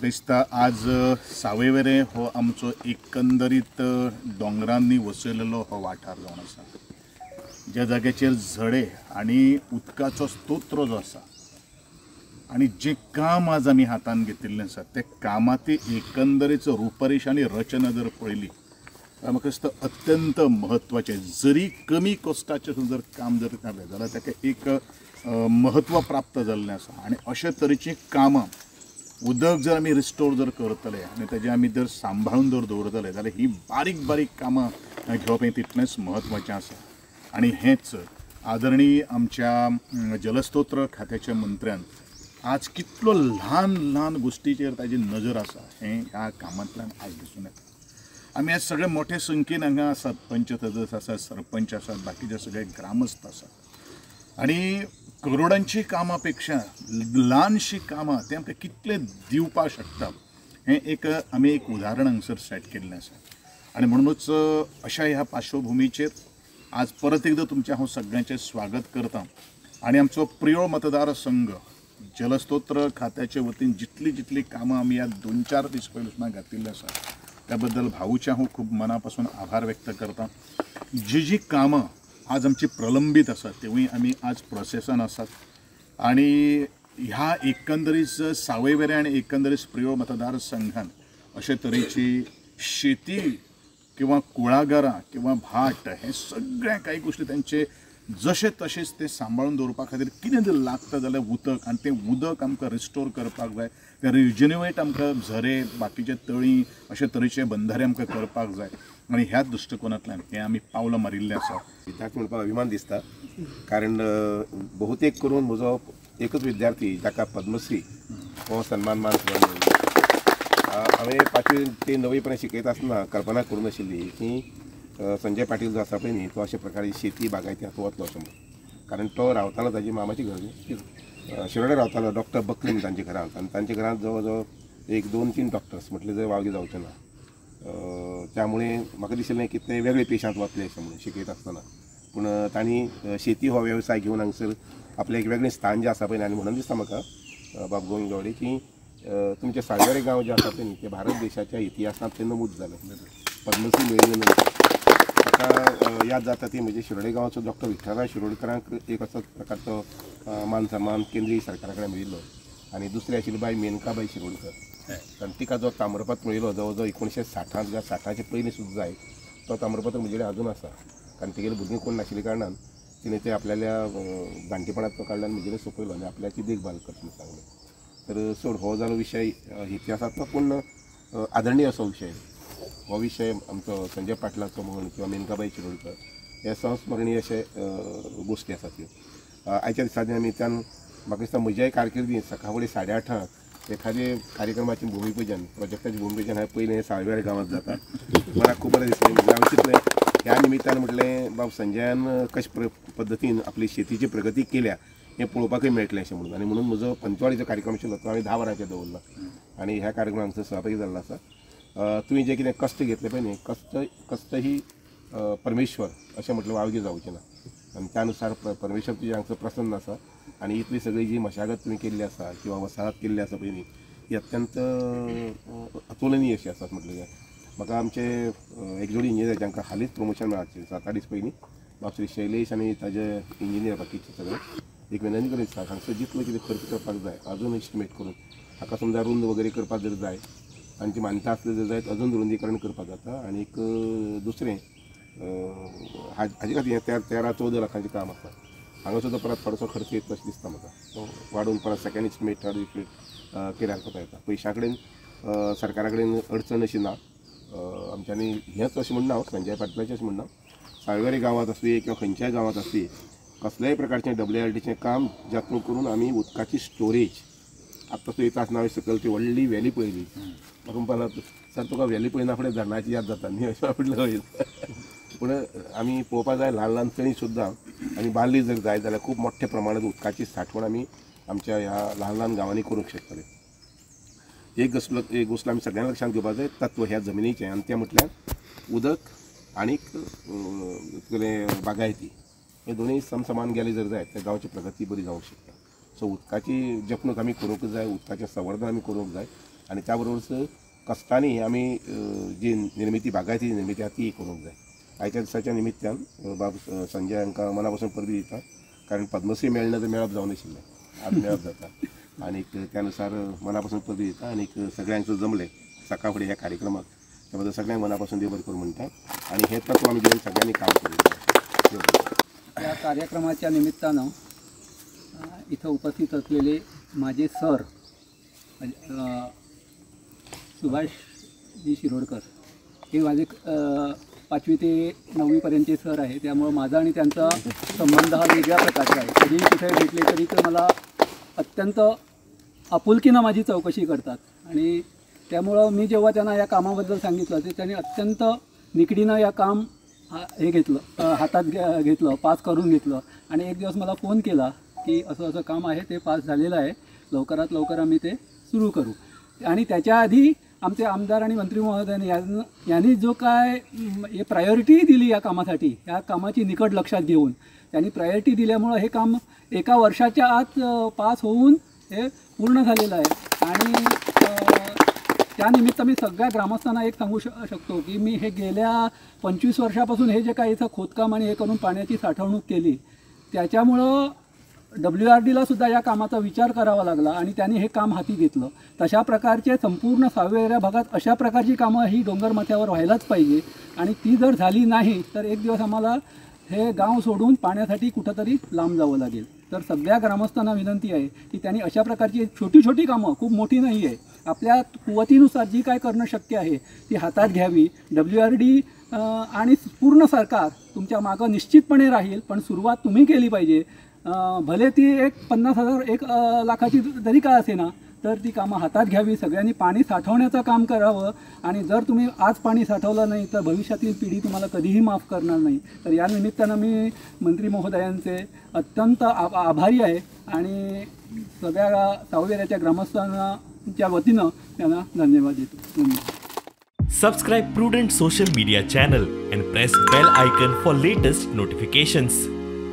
म्हाका दिसता आज सावयवेरें हो आमचो एकंदरीत दोंगरांनी वसयलेलो हो वाठार जावन आसा, ज्या जाग्याचेर झडे आनी उदकाचो स्तोत्र जो आसा आनी जें काम आज आमी हातान घेतिल्लें आसा त्या कामाची एकंदरीत रुपरेश आनी रचना जर पळयली जाल्यार म्हाका दिसता अत्यंत म्हत्वाचें. जरी कमी कश्टाचें जर काम जर जालें जाल्यार ताका एक म्हत्व प्राप्त जाल्लें आसा आनी अशे तरेचीं कामां उदक जर आमी रिस्टोर जर करतले आनी ताजें आमी जर सांबाळून जर दवरतले जाल्यार ही बारीक बारीक कामां घेवप हें तितलेंच म्हत्वाचें आसा. आनी हेंच आदरणीय आमच्या जलस्तोत्र खात्याच्या मंत्र्यान आज कितलो ल्हान ल्हान गोश्टीचेर ताजी नजर आसा हें ह्या कामांतल्यान आज दिसून येता. आमी आज सगळे मोठे संख्येन हांगा आसात, पंच सदस्य आसात, सरपंच आसात, बाकीचे सगळे ग्रामस्थ आसात आनी करोडांची कामां पेक्षा ल्हानशीं कामां ते आमकां कितले दिवपाक शकता हें एक आमी एक उदाहरण हांगसर सेट केल्लें आसा. आनी म्हणूनच अशा ह्या पार्श्वभुमीचेर आज परत एकदां तुमचें हांव सगळ्यांचें स्वागत करता आनी आमचो प्रियोळ मतदारसंघ जलस्तोत्र खात्याचे वतीन जितली जितली कामां आमी ह्या 2-4 दीस पयलीं सुद्दां घातिल्लीं आसा त्या बद्दल भाऊचे हांव खूब मना पासून आभार व्यक्त करता. जी जी कामां आज आमची प्रलंबीत आसा तेवूय आमी आज प्रोसेसान आसात आनी ह्या एकंदरीत सावयवेरें आनी एकंदरीत प्रियोळ मतदारसंघान अशे तरेची शेती किंवा कुळागरां किंवा भाट हे सगळ्या काही गोष्टी तांचे जशे तशेंच ते सांबाळून दवरपा खातीर कितें जर लागता जाल्यार उदक, आनी तें उदक आमकां रिस्टोर करपाक जाय, तें रिजन्युएट आमकां झरे बाकीचे तळी अशे तरेचे बंधारे आमकां करपाक जाय आनी ह्या दृश्टिकोनांतल्यान हें आमी पावलां मारिल्लें आसा. विद्यार्थी म्हणपाक अभिमान दिसता, कारण बहुतेक करून म्हजो एकच विद्यार्थी जाका पद्मश्री हो सन्मान मान मेळ्ळो. हांवें 5वी ते 9वी पर्यंत शिकयता आसतना कल्पना करूं नाशिल्ली की संजय पाटील जो आसा पळय न्ही तो अशा प्रकारे शेती बागायती हातूंत वतलो अशें म्हणून, कारण तो रावतालो ताजी मामाची घर शिरोडे रावतालो डॉक्टर बकलीम तांच्या घरांत आनी तांच्या घरांत जवळ जवळ 1, 2, 3 डॉक्टर्स म्हटलें जर वावगी जावचें ना, त्यामुळे म्हाका दिशिल्लें की ते वेगळे पेशांत वतले अशें म्हणून शिकयता आसतना, पूण तांणी शेती हो वेवसाय घेवन हांगसर आपलें एक वेगळें स्थान जें आसा पळय. आनी म्हणून दिसता म्हाका बाब गोविंद गावडे की तुमचे सावयवेरें गांव जे आसा पळय न्ही ते भारत देशाच्या इतिहासांत ते नमूद जालें पद्मश्री मेळिल्ले नंतर. म्हाका याद जाता ती म्हणजे शिरोडे गांवाचो डॉक्टर विठ्ठलराव शिरोडकरांक एक असोच प्रकारचो मान सन्मान केंद्रीय सरकारा कडेन मेळिल्लो आनी दुसरी आशिल्ली बाय मेनकाबाई शिरोडकर, कारण तिका जो ताम्रपत्र मेळिल्लो जवळ जवळ 1960 किंवा 60च्या पयलीं सुद्दां जाय तो ताम्रपत्र म्हजे कडेन अजून आसा, कारण तिगेली भुरगीं कोण नाशिल्ल्या कारणान तिणें ते आपल्याल्या जाणटेपणांत तो काडलो आनी म्हजे कडेन सोंपयलो आनी आपल्याची देखभाल करता म्हूण सांगलें. तर सोड हो जालो विशय इतिहासांतलो, पूण आदरणीय असो विशय हो विशय आमचो संजय पाटलाचो म्हण किंवा मेनकाबाई शिरोडकर हे संस्मरणीय अशे गोश्टी आसात त्यो. आयच्या दिसांनी निमित्तान म्हाका दिसता म्हज्याय कारकिर्दींत सकाळ फुडें 8:30 एखादे कार्यक्रमाचें भुमीपुजन प्रोजेक्टाचें भुमीपुजन हांवें पयलें सावयवेरें गांवांत जाता, मनाक खूब बरें दिसलें. म्हणजे हांवें चिंतलें ह्या निमित्तान म्हटलें बाब संजयान कशे पद्दतीन आपली शेतीची प्रगती केल्या हें पळोवपाकूय मेळटलें अशें म्हणून, आनी म्हणून म्हजो पंचवाडीचो कार्यक्रम आशिल्लो तो हांवें 10 वरांचेर दवरला आनी ह्या कार्यक्रमाक हांगसर सहभागी जाल्लो आसा. तुवें जें कितें कश्ट घेतले पळय न्ही, कश्ट कश्ट ही परमेश्वर अशें म्हटलें वावगी जावचें ना आनी त्या नुसार परमेश्वर तुज्या हांगसर प्रसन्न आसा आनी इतली सगळी जी मशागत तुवें केल्ली आसा किंवा वसाहत केल्ली आसा पळय न्ही ही अत्यंत अतुलनीय अशी आसा म्हटलें जाल्यार. म्हाका आमचे एक जोडी इंजिनियर जांकां हालींच प्रमोशन मेळ्ळां 7-8 दीस पयलीं, बाब श्री शैलेश आनी ताजे इंजिनियर बाकीचे सगळे, एक विनंती करीत दिसता हांगसर जितलो कितें खर्च करपाक जाय अजून एस्टिमेट करून हाका समजा रुंद वगैरे करपाक जर जाय तांची मान्यता आसली जर जायत अजून रुंदीकरण करपाक जाता. आनी एक दुसरें हाजे खातीर 13-14 लाखांचें काम आसा, हांगा सुद्दां परत थोडोसो खर्च येतलो अशें दिसता म्हाका, तो वाडोवन परत सेकंड एस्टिमेट थर्ड एस्टिमेट केल्यार कोता येता. पयशां कडेन सरकारा कडेन अडचण अशी ना आमच्यांनी, हेंच अशें म्हणना हांव संजय पाटलाचें अशें म्हणना, सावयवेरें गांवांत आसुये किंवा खंयच्याय गांवांत आसुये कसल्याय प्रकारचें WRDचें काम जातून करून आमी उदकाची स्टोरेज आत्तां सुद्दां येता आसतना हांवें सकयल ती व्हडली व्हॅली पळयली, म्हाका म्हणपाक सर तुका व्हॅली पळयना फुडें धरणाची याद जाता न्ही अशें म्हटलें हय, पूण आमी पळोवपाक जाय ल्हान ल्हान तळीं सुद्दां आमी बांदली जर जाय जाल्यार खूब मोठ्या प्रमाणांत उदकाची साठवण आमी आमच्या ह्या ल्हान ल्हान गांवांनी करूंक शकतले. एक गोश्ट आमी सगळ्यांक लक्षांत घेवपाक जाय तत्व ह्या जमिनीचें, आनी तें म्हटल्यार उदक आनीक बागायती हे दोनूय समसमान गेले जर जायत तर गांवची प्रगती बरी जावंक शकता. सो उदकाची जपणूक आमी करूंक जाय, उदकाचें संवर्धन आमी करूंक जाय आनी त्या बरोबरच कश्टांनी आमी जी निर्मिती बागायती निर्मिती आहा ती करूंक जाय. आयच्या दिसाच्या निमित्तान बाब संजय हांकां मना पासून परबी दिता, कारण पद्मश्री मेळना तर मेळप जावन आशिल्लें, आज मेळप जाता आनीक त्या नुसार मना पासून परबी दिता. आनीक सगळ्यांक जमलें सकाळ फुडें ह्या कार्यक्रमाक, त्या बद्दल सगळ्यांक मना पासून देव बरें करूं म्हणटा आनी हें तत्व आमी घेवन सगळ्यांनी काम करूं. या कार्यक्रमाच्या निमित्तानं इथं उपस्थित असलेले माझे सर सुभाषजी शिरोडकर हे माझे 5वी ते 9वीपर्यंतचे सर आहे, त्यामुळं माझा आणि त्यांचा संबंध हा वेगळ्या प्रकारचा आहे. कधी कुठे भेटले तरी ते मला अत्यंत आपुलकीनं माझी चौकशी करतात आणि त्यामुळं मी जेव्हा त्यांना या कामाबद्दल सांगितलं ते त्यांनी अत्यंत निकडीनं या काम हे घेतलं, हातात घेतलं, पास करून घेतलं. आणि एक दिवस मला फोन केला की असं असं काम आहे, ते पास झालेलं आहे, लवकरात लवकर आम्ही ते सुरू करू. आणि त्याच्या आधी आमचे आमदार आणि मंत्री महोदयांनी यांनी जो काय हे प्रायोरिटी दिली या कामासाठी, या कामाची निकड लक्षात घेऊन त्यांनी प्रायोरिटी दिल्यामुळं हे काम एका वर्षाच्या आत पास होऊन हे पूर्ण झालेलं आहे. आणि त्यानिमित्त मी सगळ्या ग्रामस्थांना एक सांगू शकतो की मी हे गेल्या 25 वर्षापासून हे जे काही इथं खोदकाम आणि हे करून पाण्याची साठवणूक केली, त्याच्यामुळं WRDला सुद्धा या कामाचा विचार करावा लागला आणि त्यांनी हे काम हाती घेतलं. तशा प्रकारचे संपूर्ण सावयवेऱ्या भागात अशा प्रकारची कामं ही डोंगरमाथ्यावर व्हायलाच पाहिजे आणि ती जर झाली नाही तर एक दिवस आम्हाला हे गाव सोडून पाण्यासाठी कुठंतरी लांब जावं लागेल. तर सगळ्या ग्रामस्थांना विनंती आहे की त्यांनी अशा प्रकारची छोटी छोटी कामं, खूप मोठी नाही आहे, आपल्या कुवतीनुसार जी काय करणं शक्य आहे ती हातात घ्यावी. WRD आणि पूर्ण सरकार तुमच्या मागं निश्चितपणे राहील, पण सुरुवात तुम्ही केली पाहिजे. भले ती एक 50,000 1 लाखाची जरी का असेना तर ती कामं हातात घ्यावी. सगळ्यांनी पाणी साठवण्याचं काम करावं आणि जर तुम्ही आज पाणी साठवलं नाही तर भविष्यातील पिढी तुम्हाला कधीही माफ करणार नाही. तर या निमित्तानं मी मंत्री महोदयांचे अत्यंत आभारी आहे आणि सगळ्या सावयवेऱ्याच्या ग्रामस्थांच्या वतीनं त्यांना धन्यवाद देतो. धन्यवाद. Subscribe Prudent social media channel and press bell icon for latest notifications.